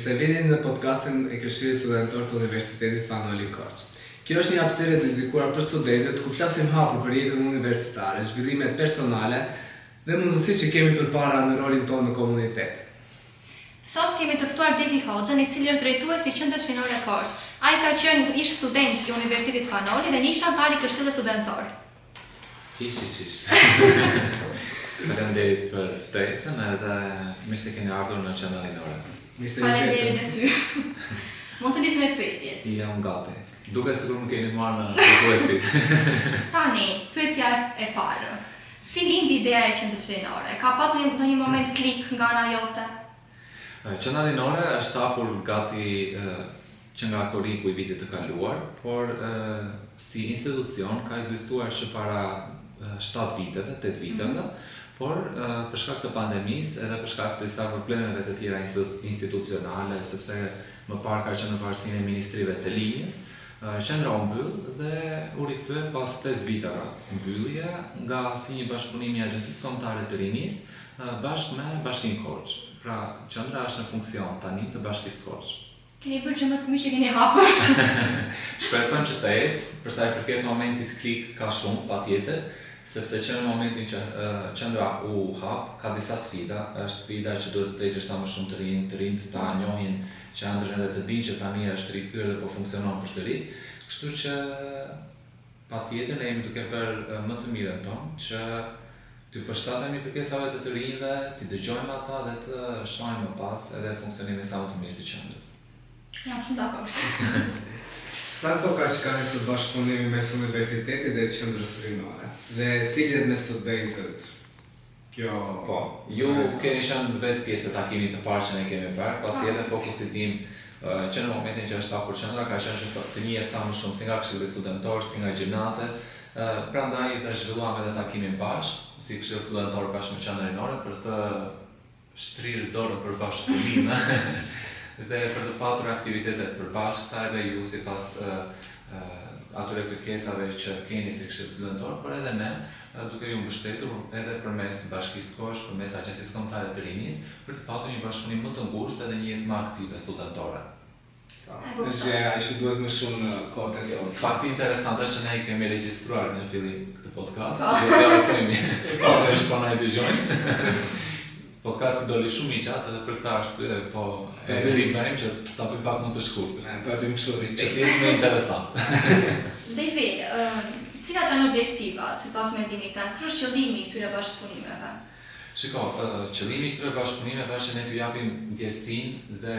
se vini në podcastin e Këshillit Studentor të Universitetit Fan Noli Korçë. Kjo është një hapësirë e dedikuar për studentët ku flasim hapur për jetën universitare, zhvillimet personale dhe mundësitë që kemi përpara në rolin tonë në komunitet. Sot kemi të ftuar Devi Hoxhën, i cili është drejtues i Qendrës Rinore Korçë. Ai ka qenë ish student i Universitetit Fan Noli dhe një ish anëtar i Këshillit Studentor. Ish, ish, ish. Faleminderit për ftesën edhe mirë se keni ardhur në Qendrën Rinore. Mirë se ju gjetëm. Faleminderit dhe ty. Mund të nisim me pyetjet. Jam gati. Duket sikur më keni marrë në drejtuesi. Tani, pyetja e parë. Si lindi ideja e Qendrës Rinore? Ka pat ndonjë moment klik nga ana jote? Qendra Rinore është hapur gati që nga korriku i vitit të kaluar, por si institucion ka ekzistuar që para 7 viteve, 8 viteve, por për shkak të pandemisë edhe për shkak të disa problemeve të tjera institucionale, sepse më parë ka qenë në varësinë e ministrive të linjës, qendra u mbyll dhe u rikthye pas 5 viteve mbyllje nga si një bashkëpunim i Agjencisë Kombëtare të Rinisë bashkë me Bashkinë Korçë. Pra, qendra është në funksion tani të Bashkisë Korçë. Keni bërë gjë më të mirë që keni hapur. Shpresojmë që të ecë, për sa i përket momentit klik ka shumë, patjetër, sepse që në momentin që qendra u hap, ka disa sfida, është sfida që duhet të tërheqësh sa më shumë të rinj, të rinjtë ta njohin qendrën edhe të dinë që tani është rikthyer dhe po funksionon përsëri, kështu që Patjetër ne jemi duke bërë më të mirën tonë që t'ju përshtatemi kërkesave të të rinjve, t'i dëgjojmë ata dhe të shohim më pas edhe funksionimin sa më të mirë të qendrës. Jam shumë dakord. Sa kohë ka që ka nisur bashkëpunimi mes universitetit dhe qendrës rinore dhe si lidhet me studentët kjo Po, ju keni qenë vetë pjesë e takimit të parë që ne kemi bërë, pasi edhe fokusi tim që në momentin që është hapur qendra ka qenë që të njihet sa më shumë si nga Këshilli Studentor, si nga gjimnazet, prandaj dhe zhvilluam edhe takimin bashkë, si Këshill Studentor bashkë me Qendrën Rinore për të shtrirë dorën për bashkëpunime dhe për të patur aktivitete të përbashkëta edhe ju sipas atyre kërkesave që keni si Këshill Studentor, por edhe ne duke ju mbështetur edhe përmes Bashkisë Korçë, përmes Agjencisë Kombëtare të Rinisë, për të patur një bashkëpunim më të ngushtë edhe një jetë më aktive studentore. Po, është gjëja që duhet më shumë në kohët e sotme. Fakti interesant është që ne e kemi regjistruar në fillim këtë podcast, do t'ja themi. Po, është po na e dëgjojnë. Podcasti doli shumë i gjatë edhe për këtë arsye, po e ribëjmë që ta bëjmë pak më të shkurtër. Ne po e bëjmë kështu rrit. Të jetë më interesant. Devi, cilat janë objektivat sipas mendimit tënd? Kush është qëllimi i këtyre bashkëpunimeve? Shiko, qëllimi i këtyre bashkëpunimeve është që ne t'ju japim ndjesinë dhe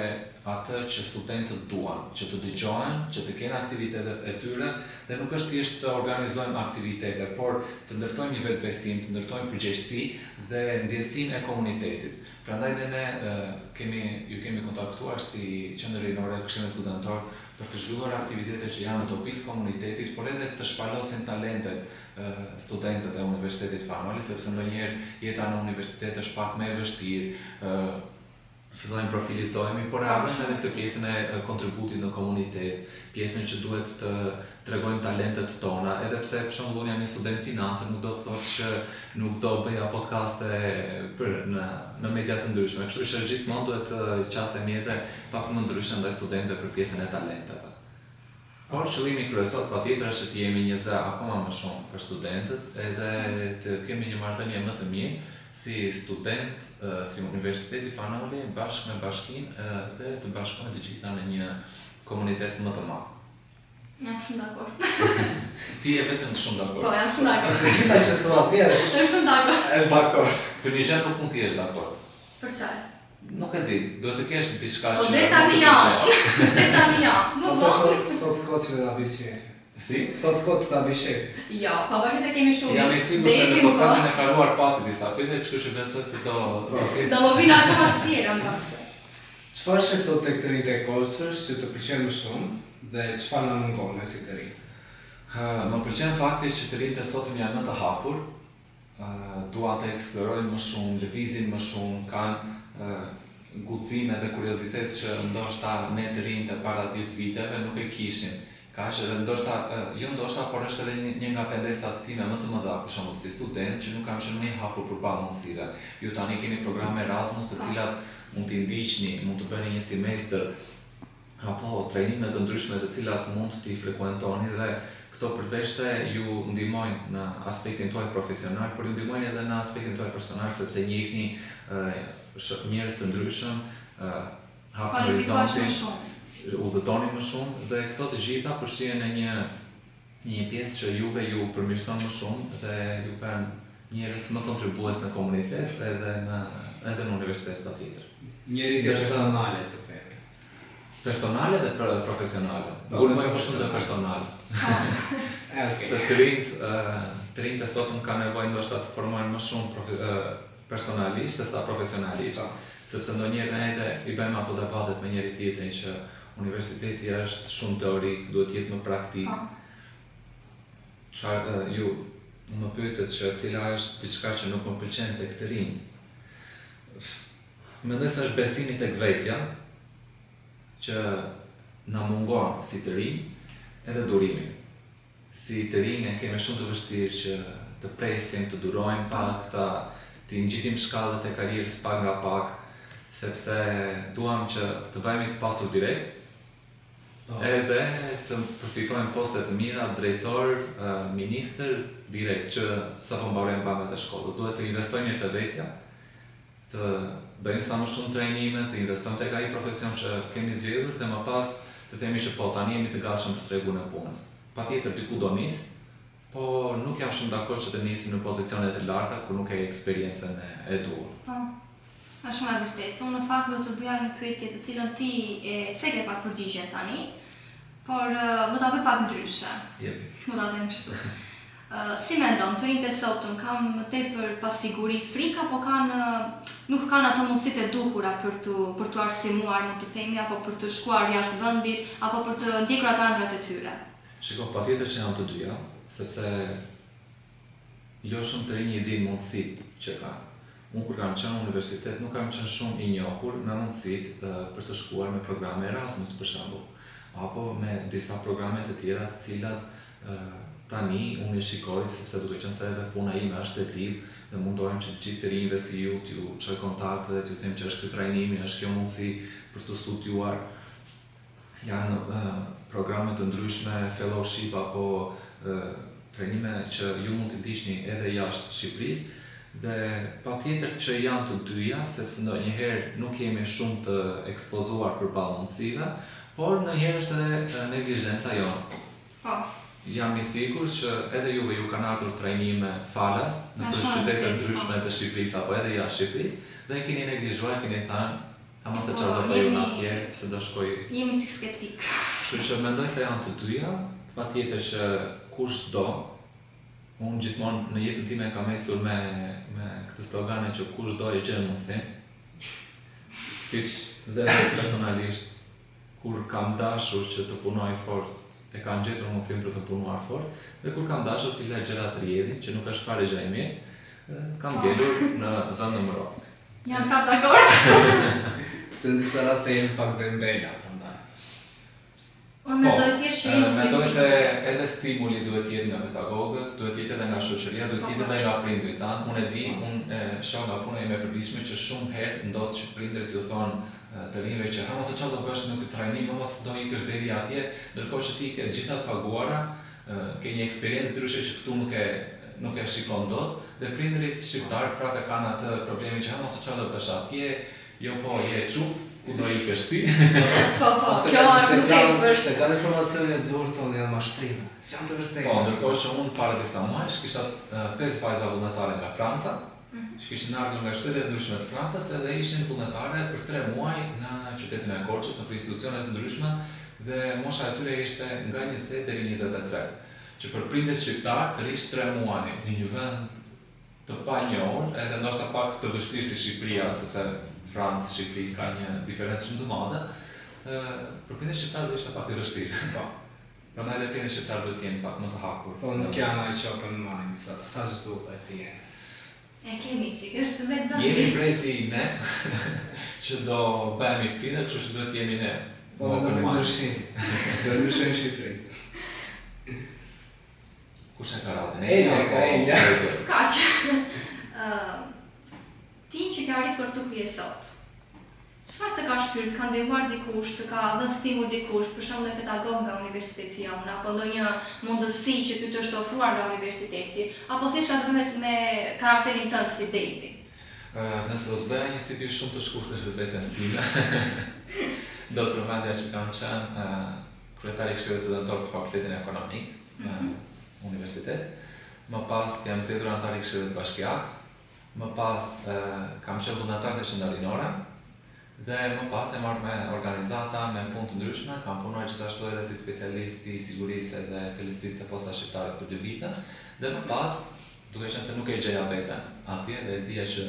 atë që studentët duan, që të dëgjohen, që të kenë aktivitetet e tyre dhe nuk është thjesht të organizojmë aktivitete, por të ndërtojmë një vetëbesim, të ndërtojmë përgjegjësi dhe ndjesinë e komunitetit. Prandaj dhe ne kemi ju kemi kontaktuar si Qendër Rinore, Këshillin Studentor për të zhvilluar aktivitete që janë në dobi të komunitetit, por edhe të shpalosin talentet studentët e Universitetit Fan Noli, sepse ndonjëherë jeta në universitet është pak më e vështirë, fillojmë profilizohemi, por e harrojmë edhe këtë pjesën e kontributit në komunitet, pjesën që duhet të tregojmë talentet tona, edhe pse për shembull unë jam një student finance, nuk do të thotë që nuk do bëja podcaste për në në media të ndryshme, kështu që gjithmonë duhet të qasemi edhe pak më ndryshe ndaj studentëve për pjesën e talenteve. Por qëllimi kryesor patjetër është që të jemi një zë akoma më shumë për studentët edhe të kemi një marrëdhënie më të mirë si student, si Universiteti Fan Noli bashkë me bashkinë dhe të bashkohen të gjitha në një komunitet më të madh. Jam shumë dakord. Ti je vetëm shumë dakord. Po, jam shumë dakord. Të gjitha që thua ti është. Jam shumë dakord. Është dakord. Për një gjë nuk mund të jesh dakord. Për çfarë? Nuk e di, duhet të kesh diçka po, që nuk të pëlqen. Po deri tani jo. Më vonë. Ose thotë kot që ta bëj qejf. Si? Thotë kot ta bëj qejf. Jo, pavarësisht se kemi shumë. Jam i sigurt se në po. podcastin e kaluar pati disa pyetje, kështu që besoj se do po. Do më vinë akoma të tjera mbase. Çfarë sheh sot tek të rinjtë e Korçës që të pëlqen më shumë dhe çfarë na mungon ne si të rinj? Më pëlqen fakti që të rinjtë e sotëm janë më të hapur, duan të eksplorojnë më shumë, lëvizin më shumë, kanë guxim edhe kuriozitet që ndoshta ne të rinjtë e para 10 viteve nuk e kishim. Kaq edhe ndoshta, jo ndoshta, por është edhe një, një nga pendesat time më të mëdha, për shembull si student që nuk kam qenë më i hapur përballë mundësive. Ju tani keni programe Erasmus të cilat mund t'i ndiqni, mund të bëni një semestër apo trajnime të ndryshme të cilat mund t'i frekuentoni dhe këto përveçse ju ndihmojnë në aspektin tuaj profesional, por ju ndihmojnë edhe në aspektin tuaj personal sepse njihni njerëz të ndryshëm, hapni horizontin, udhëtoni më shumë dhe këto të gjitha përfshihen në një një pjesë që juve ju përmirëson më shumë dhe ju bën njerëz më kontribues në komunitet edhe në edhe në universitet patjetër. Një rritje personale të themi. Personale dhe profesionale. Po, Ngulmoj më shumë te personale. Po. okay. Se të rinjtë, të rinjtë e sotëm kanë nevojë ndoshta të formohen më shumë profe, personalisht se sa profesionalisht. Po. Sepse ndonjëherë ne edhe i bëjmë ato debatet me njëri tjetrin që universiteti është shumë teorik, duhet të jetë më praktik. Po. Çfarë ju më pyetët që cila është diçka që nuk më pëlqen tek të rinjtë. Mendoj se është besimi tek vetja që na mungon si të rinj edhe durimi. Si të rinj e kemi shumë të vështirë që të presim, të durojmë pak, ta t'i ngjitim shkallët e karrierës pak nga pak, sepse duam që të bëhemi të pasur direkt, po. edhe të përfitojmë poste të mira, drejtor, ministër, direkt që sapo mbarojmë bankat e shkollës. Duhet të investojmë mirë te vetja, të bëjmë sa më shumë trajnime, të investojmë tek ai profesion që kemi zgjedhur dhe më pas të themi që po, tani jemi të gatshëm për tregun e punës. Patjetër diku do nis, po nuk jam shumë dakord që të nisim në pozicione të larta kur nuk ke eksperiencën e, e duhur. Po. Është shumë e vërtetë. Unë në fakt do të bëja një pyetje të cilën ti e ceke pak përgjigjen tani, por do ta bëj pak ndryshe. Jepi. Do ta them kështu. Si mendon, të rinjtë e sotëm kanë më tepër pasiguri, frikë apo kanë nuk kanë ato mundësitë e duhura për t'u për t'u arsimuar, mund të themi, apo për të shkuar jashtë vendit, apo për të ndjekur ato ëndrrat e tyre? Shiko, patjetër që janë të dyja, sepse jo shumë të rinj i dinë mundësitë që kanë. Unë kur kam qenë në universitet nuk kam qenë shumë i njohur me mundësitë për të shkuar me programe Erasmus për shembull, apo me disa programe të tjera të cilat tani unë i shikoj sepse duke qenë se edhe puna ime është e tillë dhe mundohem që të gjithë të rinjve si ju t'ju çoj kontakte dhe t'ju them që është ky trajnimi, është kjo mundësi për të studiuar. Janë programe të ndryshme, fellowship apo trajnime që ju mund t'i ndiqni edhe jashtë Shqipërisë dhe patjetër që janë të dyja, sepse ndonjëherë nuk jemi shumë të ekspozuar përballë mundësive, por ndonjëherë është edhe neglizhenca jonë. Po. Jam i sigurt që edhe juve ju kanë ardhur trajnime falas në qytete të ndryshme të Shqipërisë apo edhe jashtë Shqipërisë dhe e keni neglizhuar, keni thënë Ama se çfarë do bëj unë atje, pse do shkoj. Jemi çik skeptik. Kështu që mendoj se janë të dyja, patjetër që kush do, unë gjithmonë në jetën time kam ecur me me këtë sloganin që kush do e gjen mundësinë. Siç dhe vetë personalisht kur kam dashur që të punoj fort, e kam gjetur mundësinë për të punuar fort, dhe kur kam dashur t'i lë gjërat të rrjedhin, që nuk është fare gjë e mirë, kam po. ngelur në vend numëro. Jam prapë dakord. Se në disa raste jemi pak dembela, prandaj. Unë mendoj po, thjesht që jemi Mendoj se edhe stimuli duhet të jetë nga pedagogët, duhet të jetë edhe nga shoqëria, duhet të jetë edhe nga prindërit tanë. Unë e di, po. unë e shoh nga puna ime e përditshme që shumë herë ndodh që prindërit ju thonë të rinjve që ha mos e çfarë do bësh në këtë trajnim, mos do ikësh deri atje, ndërkohë që ti ke të gjitha të paguara, ke një eksperiencë ndryshe që këtu nuk e nuk e shikon dot dhe prindërit shqiptarë prapë e kanë atë problemin që ha mos e çfarë do bësh atje, jo po je çup, ku do ikësh ti? Po po, kjo është nuk e për. Se kanë informacionin e duhur thonë janë mashtrime. S'janë të vërteta. Po, ndërkohë që unë para disa muajsh kisha pesë vajza vullnetare nga Franca, mm -hmm. që kishin ardhur nga shtete të ndryshme të Francës edhe ishin vullnetare për tre muaj në qytetin e Korçës, në institucione të ndryshme dhe mosha e tyre ishte nga 20 deri 23. Që për prindërit shqiptarë të rrish tre muaj në një vend të panjohur, edhe ndoshta pak të vështirë si Shqipëria, sepse Francë, Shqipëri ka një diferencë shumë të madhe, për prindërit shqiptarë do ishte pak e vështirë. Po. Prandaj edhe prindërit shqiptarë duhet të jenë pak më të hapur. Po nuk janë aq open mind sa sa ç'duhet të jenë. E kemi çik, është vetë vendi. Jemi brezi ne që do bëhemi prindër, kështu që duhet të jemi ne. Po do bëjmë ndryshim. Do ndryshojmë Shqipërinë. Kush e ka radhën? Elja, ka Elja. S'ka që. Ti që ke arritur këtu ku je sot. Çfarë të ka shtyrë, të ka ndihmuar dikush, të ka dhënë stimul dikush, për shembull ndonjë pedagog nga universiteti jonë, apo ndonjë mundësi që ty të është ofruar nga universiteti, apo thjesht ka të bëjë me, me karakterin tënd si Dejvi? Nëse do të bëja një CV shumë të shkurtër të vetes time, do të përmendja që kam qenë kryetar i Këshillit Studentor për Fakultetin Ekonomik në mm -hmm. universitet. Më pas jam zgjedhur anëtar i Këshillit Bashkiak Më pas kam qenë vullnetar te Qendra Rinore dhe më pas jam marrë me organizata, me punë të ndryshme, kam punuar gjithashtu edhe si specialist i sigurisë edhe cilësisë te Posta Shqiptare për dy vite dhe më pas, duke qenë se nuk e gjeja veten atje dhe e dija që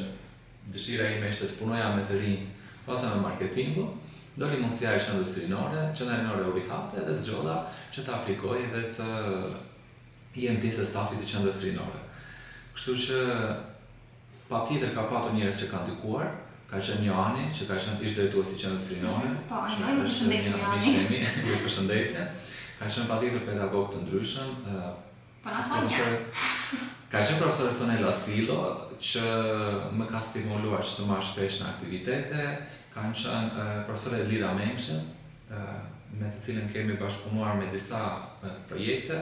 dëshira ime ishte të punoja me të rinjtë ose me marketingun, doli mundësia e Qendrës Rinore, Qendra Rinore u rihap edhe zgjodha që të aplikoj edhe të jem pjesë e stafit të qendrës rinore. Kështu që patjetër ka patur njerëz që kanë ndikuar, ka qenë Joani, që ka qenë ish drejtues i qendrës rinore. Mm -hmm. Po, e përshëndesim Joanin. Ju përshëndesim. Ka qenë patjetër pedagogë të ndryshëm, Po na thon një. Ka qenë profesor Sonela Stillo që më ka stimuluar që të marr shpesh në aktivitete, kanë qenë profesor Edlira Mengshi, me të cilën kemi bashkëpunuar me disa projekte.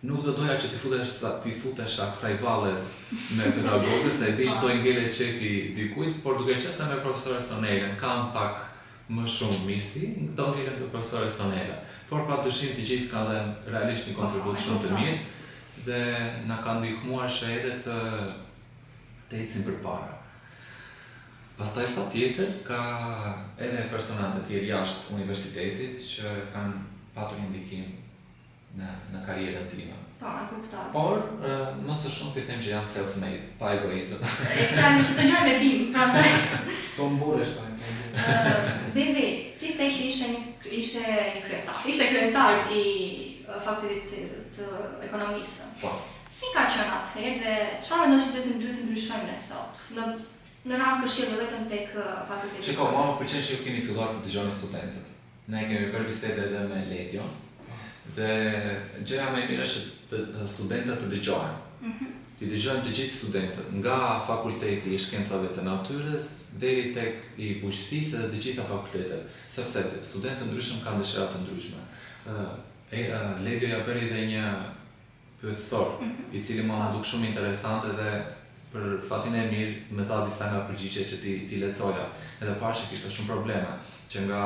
Nuk do doja që t'i futesh t'i futesha kësaj valles me pedagogët, se e di që do i ngelet qefi dikujt, por duke qenë se me profesore Sonelën kam pak më shumë mirësi, do ngelem te profesore Sonela. Por pa dyshim të gjithë kanë dhënë realisht një po, kontribut shumë të mirë dhe na kanë ndihmuar që edhe të të ecim përpara. Pastaj patjetër ka edhe persona të tjerë jashtë universitetit që kanë patur një ndikim në në karrierën time. Po, e kuptoj. Por, më së shumti them që jam self-made, pa egoizëm. E tani që të njohim e dim, prandaj. Po mburresh tani, po mburresh. Devi, ti the që ishe një ishe një kryetar. Ishe kryetar i fakultetit të ekonomisë. Po. Si ka qenë atëherë dhe çfarë mendon që duhet të duhet të ndryshojmë ne sot? Në në rang këshill jo vetëm tek fakulteti. Shiko, mua më pëlqen që ju keni filluar të dëgjoni studentët. Ne kemi bërë bisedë edhe me Ledion dhe gjëja më e mirë është që të, studentët të dëgjohen. Mm -hmm. T'i dëgjojmë të gjithë studentët, nga fakulteti i shkencave të natyrës deri tek i bujqësisë edhe të gjitha fakultetet, sepse studentë të ndryshëm kanë dëshira të ndryshme. E, Ledio ja bëri dhe një pyetësor, i cili mua m'u duk shumë interesant edhe për fatin e mirë më dha disa nga përgjigjet që t'i t'i lexoja. Edhe pashë që kishte shumë probleme, që nga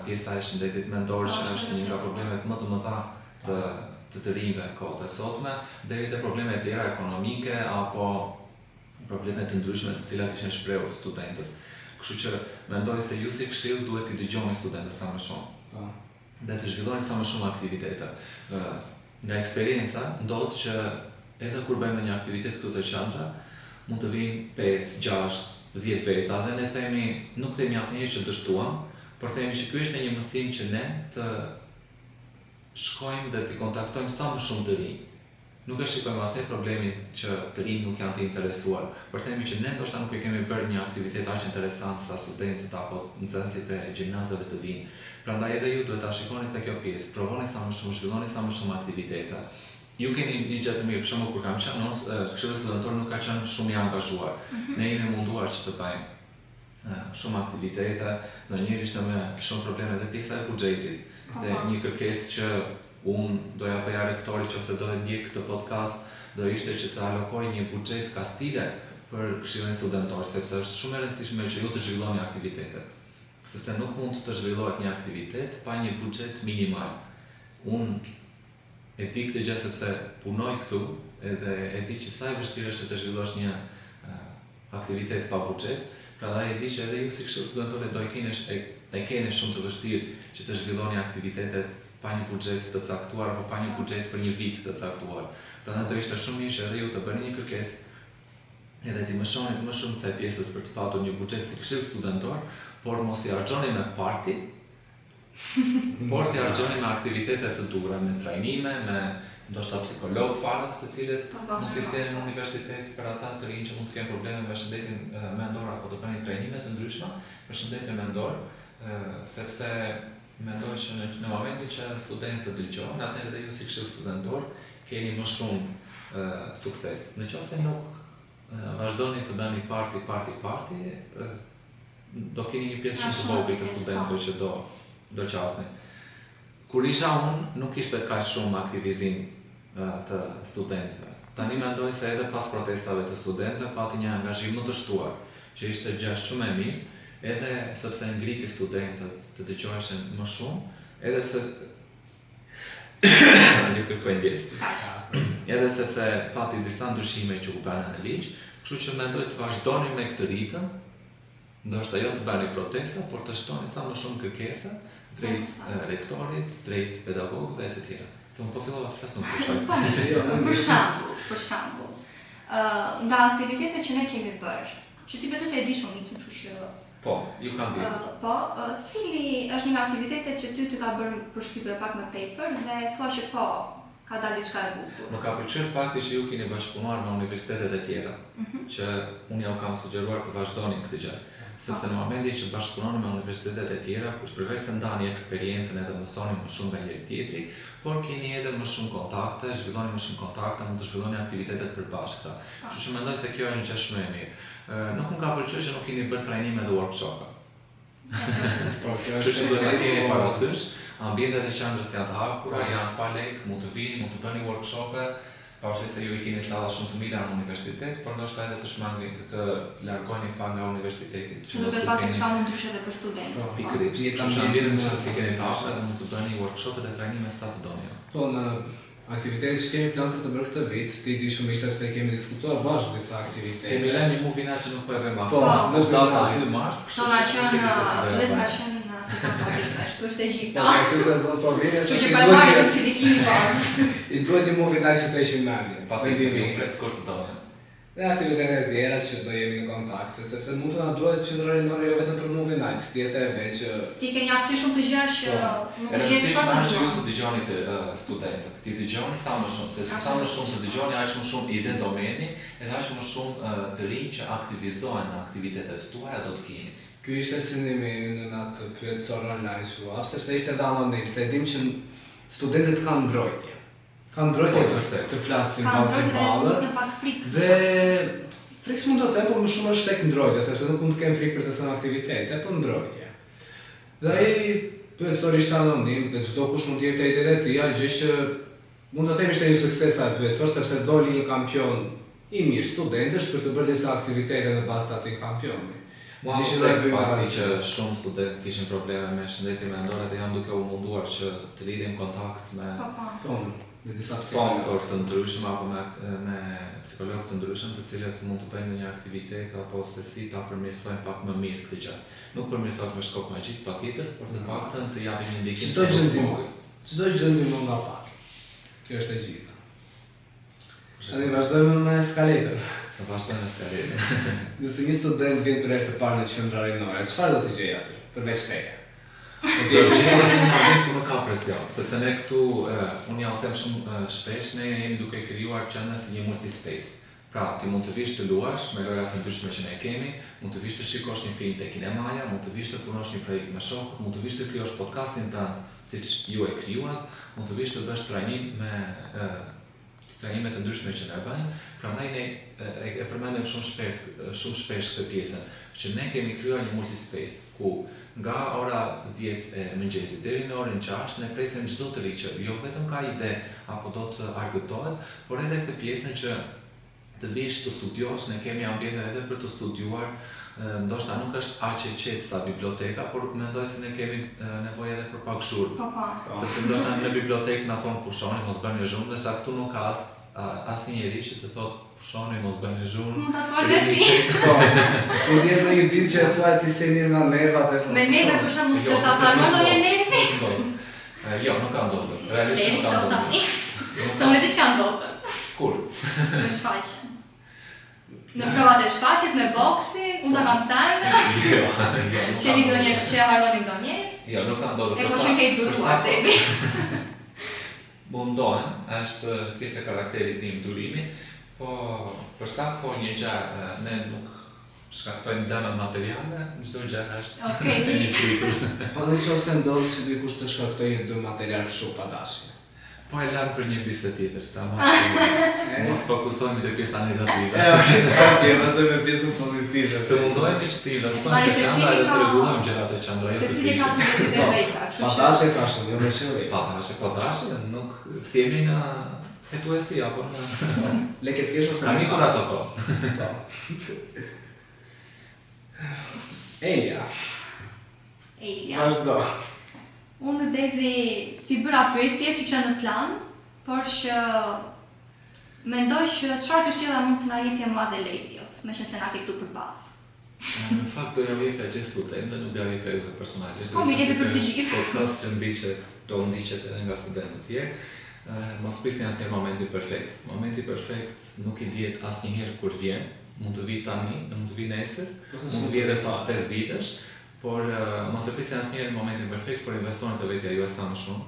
pjesa e shëndetit mendor që është një nga problemet më të mëdha të të të rinjve kohët e sotme, deri te probleme të tjera ekonomike apo probleme të ndryshme të cilat ishin shprehur studentët. Kështu që mendoj se ju si këshill duhet t'i dëgjoni studentët sa më shumë. Po. Dhe të zhvilloni sa më shumë aktivitete. Nga eksperienca, ndodh që edhe kur bëjmë ndonjë aktivitet këtu te qendra, mund të vijnë 5, 6, 10 veta dhe ne themi, nuk themi asnjëherë që dështuam, por themi që ky është një mësim që ne të shkojmë dhe t'i kontaktojmë sa më shumë të rinj. Nuk e shikojmë asnjëherë problemin që të rinjtë nuk janë të interesuar, por themi që ne ndoshta nuk e kemi bërë një aktivitet aq interesant sa studentët apo nxënësit e gjimnazeve të vijnë. Prandaj edhe ju duhet ta shikoni te kjo pjesë, provoni sa më shumë, zhvilloni sa më shumë aktivitete. Ju keni një gjë të mirë, për shembull kur kam qenë unë, Këshilli Studentor nuk ka qenë shumë i angazhuar. Ne jemi munduar që të bëjmë shumë aktivitete, ndonjëherë ishte me shumë probleme dhe pjesa e buxhetit. Dhe një kërkesë që unë do ja bëja rektorit qoftë se do e ndjek këtë podcast, do ishte që të alokojë një buxhet kastile për Këshillin Studentor, sepse është shumë e rëndësishme që ju të zhvilloni aktivitete. Sepse nuk mund të zhvillohet një aktivitet pa një buxhet minimal. Unë e di këtë gjë sepse punoj këtu edhe e di që sa e vështirë është që të zhvillosh një aktivitet pa buxhet, prandaj e di që edhe ju si Këshill Studentor do e keni e e keni shumë të vështirë që të zhvilloni aktivitetet pa një buxhet të caktuar apo pa një buxhet për një vit të caktuar. Prandaj do ishte shumë mirë që edhe ju të bëni një kërkesë edhe t'i mëshonit më shumë kësaj pjesës për të patur një buxhet si Këshill Studentor, por mos i harxhoni me party, Por t'i harxhoni me aktivitete të duhura, me trajnime, me ndoshta psikologë falas të cilët po, po, mund t'i sjellin në universitet për ata të rinj që mund të kenë probleme me shëndetin mendor apo të bëni trajnime të ndryshme për shëndetin mendor, sepse mendoj që në, në momentin që studentët dëgjohen, atëherë dhe ju si këshill studentor keni më shumë sukses. Në qoftë se nuk vazhdoni të bëni party, party, party, Do keni një pjesë shumë të vogël të studentëve që do do qasni. Kur isha unë, nuk ishte kaq shumë aktivizim të studentëve. Tani mendoj se edhe pas protestave të studentëve pati një angazhim më të shtuar, që ishte gjë shumë e mirë, edhe sepse ngriti studentët të dëgjoheshin më shumë, edhe pse ju kërkoj ndjesë. Edhe sepse pati disa ndryshime që u bënë në ligj, kështu që mendoj të vazhdoni me këtë ritëm, ndoshta jo të bëni protesta, por të shtoni sa më shumë kërkesa drejt rektorit, drejt pedagogëve e të tjera. Se unë po fillova të flas nuk pushoj. Po, jo, për shembull, për shembull, ë nga aktivitetet që ne kemi bërë, që ti besoj se e di shumicën, kështu që Po, ju kam ditur. Uh, po, uh, cili është një nga aktivitetet që ty të ka bërë përshtypje pak më tepër dhe thua që po, ka dalë diçka e bukur. Më ka pëlqyer fakti që ju keni bashkëpunuar me universitetet e tjera, mm -hmm. që unë jua kam sugjeruar të vazhdoni këtë gjë. Sepse në momentin që bashkëpunoni me universitetet e tjera, përveç se ndani eksperiencën edhe mësoni më shumë nga njëri tjetri, por keni edhe më shumë kontakte, zhvilloni më shumë kontakte, mund të zhvilloni aktivitete të përbashkëta. Kështu që mendoj se kjo është një gjë shumë e mirë. Nuk më ka pëlqyer që nuk keni bërë trajnime dhe workshope. Po, kjo është që duhet ta keni parasysh. Ambientet e qendrës janë të hapura, janë pa lek, mund të vini, mund të bëni workshope, pavarësisht se ju i keni salla shumë të mira në universitet, por ndoshta edhe të shmangni, të largoheni pak nga universiteti, që mos të pak diçka më ndryshe edhe për studentët. Po, pikërisht. Kështu që ambientet e qendrës i keni të hapura dhe mund të bëni workshope dhe trajnime sa të doni ju. Po, në Aktivitetet që kemi plan për të bërë këtë vit, ti i di shumë mirë sepse kemi diskutuar bashkë disa aktivitete. Kemi lënë një movie night që nuk po e bëjmë akoma. Po, është data 2 mars, kështu që nuk e di se si do e bëjmë. Ka qenë në sezon provimesh, këtu është e gjitha. Po, ka qenë sezon provimesh. Kështu që pa marrë justifikimin pas. I duhet një movie night që të ishin mendje. Patjetër, ju pres kur të doni. Dhe aktivitete të tjera që do jemi në kontakt, sepse mund të na duhet qendra rinore jo vetëm për movie night, ti e the veç që Ti ke një hapësirë shumë të gjerë që po. mund të gjesh çfarë të duash. E rëndësishme është që ju të dëgjoni të studentët, t'i dëgjoni sa më shumë, sepse sa më shumë të dëgjoni aq më shumë ide do merrni, edhe aq më shumë të rinj që aktivizohen në aktivitetet tuaja do të keni. Ky ishte synimi ynë në atë pyetësor online që u hap, sepse ishte edhe anonim, se e dim që studentët kanë ndrojtje. Kanë ndrojtje po, të, të flasin ballë për ballë. Dhe frikë s'mund të them, por më shumë është tek ndrojtja, sepse nuk mund të kenë frikë për të thënë aktivitete, po ndrojtje. Dhe ai pyetësor ishte anonim dhe çdokush mund të jepte idetë e tija, gjë që mund të them ishte një sukses ai pyetësor sepse doli një kampion i mirë studentësh për të bërë disa aktivitete në bazë të atij kampioni. Mua më prek fakti që shumë studentë kishin probleme me shëndetin mendor dhe jam duke u munduar që të lidhim kontakt me po, po. Po, me disa sponsorë të ndryshëm apo me me psikologë të ndryshëm të cilët mund të bëjnë ndonjë aktivitet apo se si ta përmirësojnë pak më mirë këtë gjë. Nuk përmirësohet me shkop magjik patjetër, por të paktën të japim një ndikim. Çdo gjë ndihmon. Çdo gjë ndihmon nga pak. Kjo është e gjitha. Tani vazhdojmë me skaletën. Po vazhdojmë me skaletën. Nëse një student vjen për herë të parë në qendra rinore, çfarë do të gjejë aty, përveç teje? Do të gjejë një ambient ku nuk ka presion, sepse ne këtu, unë jua them shumë shpesh, ne jemi duke krijuar qendrën si një multispace. Pra, ti mund të vish të luash me lojëra të ndryshme që ne kemi, mund të vish të shikosh një film te kinemaja, mund të vish të punosh një projekt me shokët, mund të vish të krijosh podcastin tënd siç ju e krijuat, mund të vish të bësh trajnim me trajnime të ndryshme që ne bëjmë, prandaj ne e, e përmendim shumë shpesh shumë shpesh këtë pjesën, që ne kemi krijuar një multispace ku nga ora 10 e mëngjesit deri në orën 6 ne presim çdo të ri që jo vetëm ka ide apo do të argëtohet, por edhe këtë pjesën që të vish të studiosh, ne kemi ambiente edhe për të studiuar, ndoshta nuk është aq e qetë sa biblioteka, por mendoj se ne kemi nevojë edhe për pak zhurmë. Po, po. po. Sepse ndoshta në bibliotekë na thonë pushoni, mos bëni zhurmë, ndërsa këtu nuk ka as asnjë njeri që të thotë pushoni, mos bëni zhurmë. Mund ta thuash edhe ti. Po. Po ti në një ditë që e thua ti s'je mirë nga nervat e thua. Me neve për shembull s'të ka thënë ndonjë nervi. Jo, nuk ka ndodhur. Realisht nuk ka ndodhur. Se unë e di çka ndodhur. Kur? Me shfaqjen. Në provat e shfaqjes me boksin, unë ta kam thënë. Jo, jo, nuk Që ndonjëherë që e harroni ndonjëherë. Jo, nuk ka ndodhur. E po që ke duruar Devi. Mundohem, është pjesë e karakterit tim durimi, po për sa kohë një gjë ne nuk shkaktojmë dëme materiale, çdo gjë është okay, e mirëpritur. Po në qoftë se ndodh që dikush të shkaktojë një dëm material kështu pa dashje. Po e lamë për një bisedë tjetër, ta mos mos fokusohemi te pjesa negative. E, okej, okej, vazhdojmë me pjesën pozitive. Të mundohemi që të investojmë te qendra dhe të rregullojmë gjërat te qendra, jo të Secili ka prishim. të e veta, kështu Pa që dashje thashë, jo me qëllim. Pa dashje, pa dashje, nuk si jemi në hetuesi apo në Leke të kesh ose Kanë ikur ato kohë. Po. Elia, Elia. vazhdo. Unë Devi ti bëra pyetje që kisha në plan, por që mendoj që çfarë këshilla mund të na jepje mua dhe Ledios, meqense na ke këtu përballë. Në fakt do ja jepja gjithë studentëve, nuk do ja jepja juve personalisht. Po, mi jepi për të gjithë. Podcast që ndiqet, do ndiqet edhe nga studentët tjerë. Eh, Mos prisni asnjëherë momentin perfekt. Momenti perfekt nuk i dihet asnjëherë kur vjen. Mund të vijë tani, mund të vijë nesër, mund të vijë edhe pas 5 vitesh, por eh, mos e prisni asnjëherë momentin perfekt, por investoni te vetja juaj sa më shumë.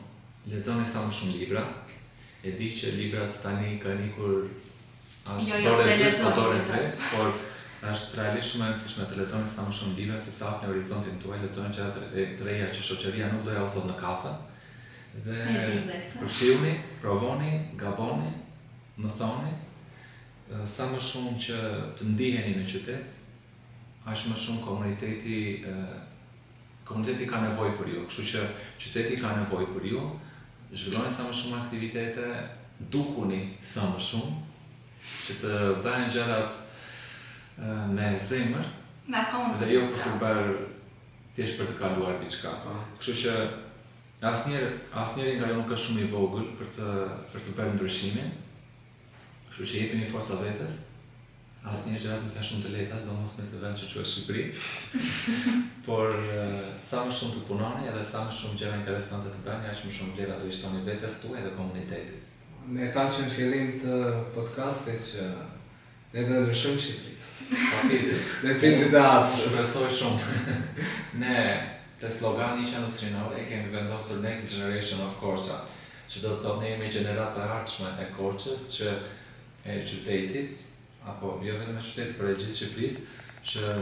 Lexoni sa më shumë libra. E di që librat tani kanë ikur as Jo, jo, dorë se e dytë, po lexoj, dorë e lexoj. tretë, por është realisht shumë e rëndësishme të lexoni sa më shumë libra sepse hapni horizontin tuaj, lexoni gjëra të re- të reja që shoqëria nuk do ja u thotë në kafe. Dhe E dim dhe këtë. përfshihuni, provoni, gaboni, mësoni. Ë, Sa më shumë që të ndiheni në qytet, aq më shumë komuniteti ë, komuniteti ka nevojë për ju, kështu që qyteti ka nevojë për ju. Zhvilloni sa më shumë aktivitete, dukuni sa më shumë, që të bëhen gjërat ë, me zemër Me akoma më dhe të jo për të bukura. bërë thjesht për të kaluar diçka. Po. Kështu që asnjëherë asnjëri nga ju nuk është shumë i vogël për të për të bërë ndryshimin. Kështu që jepini forca vetes. Asnjëherë gjërat nuk janë shumë të lehta, sidomos në këtë vend që quhet Shqipëri. Por eh, sa më shumë të punoni edhe sa më shumë gjëra interesante të bëni, aq më shumë vlera do i shtoni vetes tuaj dhe komunitetit. Ne thamë që në fillim të podcastit që ne do të ndryshojmë Shqipërinë. Patjetër. Dhe prindrit e ardhshëm. Shpresoj shumë. ne te slogani i qendrës rinore e kemi vendosur Next Generation of Korça, që do të thotë ne jemi gjenerata e ardhshme e Korçës që e qytetit apo jo vetëm e qytetit, por e gjithë Shqipërisë, që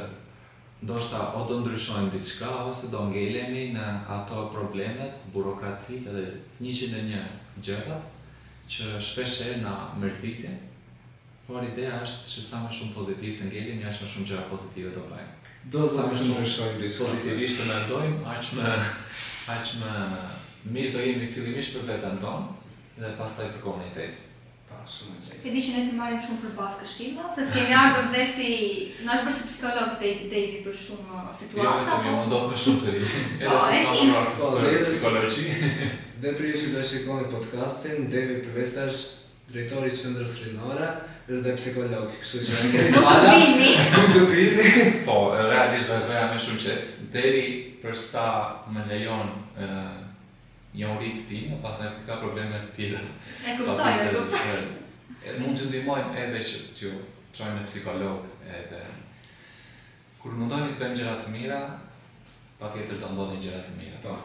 ndoshta o do ndryshojmë diçka ose do ngelemi në ato problemet, burokracitë edhe 101 gjëra që shpesh herë na mërzitin, por ideja është që sa më shumë pozitiv të ngelemi, aq më shumë gjëra pozitive do bëjmë. Do Sa sa më më shumë ndryshojmë diçka. Pozitivisht të mendojmë, aq më aq më mirë do jemi fillimisht për veten tonë dhe pastaj për komunitetin. Po, shumë e drejtë. E di që ne të marrim shumë për bazë këshilla, se të kemi ardhur dhe si na është bërë si psikolog Davi Davi për shumë Jo situata, vetëm jo, po më ndodh me shumë të ri. Edhe Po, pse e s'kam di. marrë Po, për dhe- psikologji. Dhe për ju që do shikoni podcastin, Devi përveç se është drejtori i qendrës rinore, është dhe psikolog, kështu që e keni Mund të falas, vini. mund të vini. Po, realisht do e bëja me shumë qejf, deri për sa më lejon ë njohuritë time, pastaj kur ka probleme të tjera. E kuptoj, e kuptoj. E, Mund të ndihmojmë edhe që t'ju çojmë në psikolog edhe kur mundohemi të bëjmë gjëra të mira, patjetër do ndodhin gjëra të mira. Po.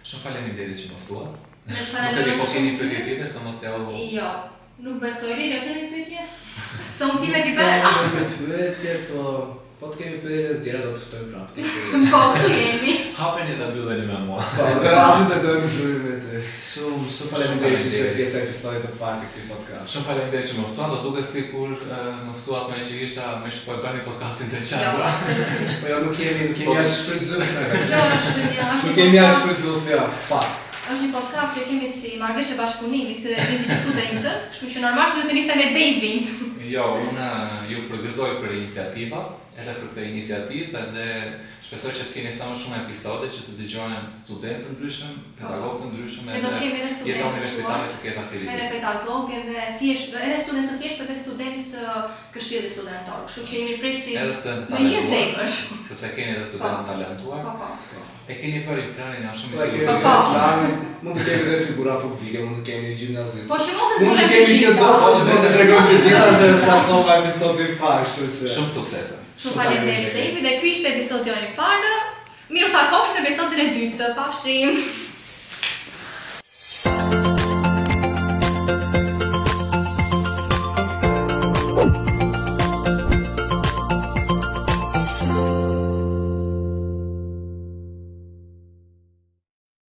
Shumë faleminderit që më ftuat. Ne të Nuk e di po falenderojmë keni shumë. pyetje tjetër, se mos ja u Jo, nuk besoj. Lidio, kemi pyetje? Se unë time ti bëra. Po, kemi pyetje, po po të kemi pyetje të tjera do të ftojmë prapë. ti. Po, këtu jemi. hapeni dhe mbylleni me mua. Po, do hapim të dojmë zoom me ty. Shumë, shumë faleminderit që ishe faleminderit. pjesa e episodit të parë të këtij podcasti. Shumë faleminderit që më ftuat, do duket sikur e, më ftuat me që isha me që po e bëni podcastin te Jo, qendra. absolutisht. Po jo, nuk jemi, nuk jemi Po. aq shfrytëzues ne. Kjo është një është Nuk një jemi aq podcast- shfrytëzues, jo. Pak. Është një podcast që e kemi si marrëveshje bashkëpunimi këtë e dinë gjithë studentët, kështu që normal që do të niste me Davin. Jo, unë e, ju përgëzoj për iniciativat, edhe për këtë iniciativë edhe shpresoj që të keni sa më shumë episode që të dëgjojnë studentë të ndryshëm, pedagogë të ndryshëm Ne do edhe të kemi edhe jeta studentë të universitare ftuar, të ketë edhe aktivizim. pedagog, edhe thjesht, edhe studentë të thjesht, por edhe studentë të këshillit studentor. Kështu që jemi presim Edhe studentë të me gjithë talentuar, zemër. sepse keni edhe studentë të talentuar. Po, po. E keni bërë një planin, jam shumë Po, i e kemi sigurt. Po, po. planin, mund të kemi edhe figura publike, mund të kemi gjimnazistë. Po që mos e Mund të zbulojmë kemi të kjo gjitha. do, po që mos e tregojmë të gjitha, se është akoma episodi i parë, kështu që. Shumë suksese. Shumë faleminderit David dhe ky ishte episodi jonë i parë. Miru takofshim në episodin e dytë. Pafshim.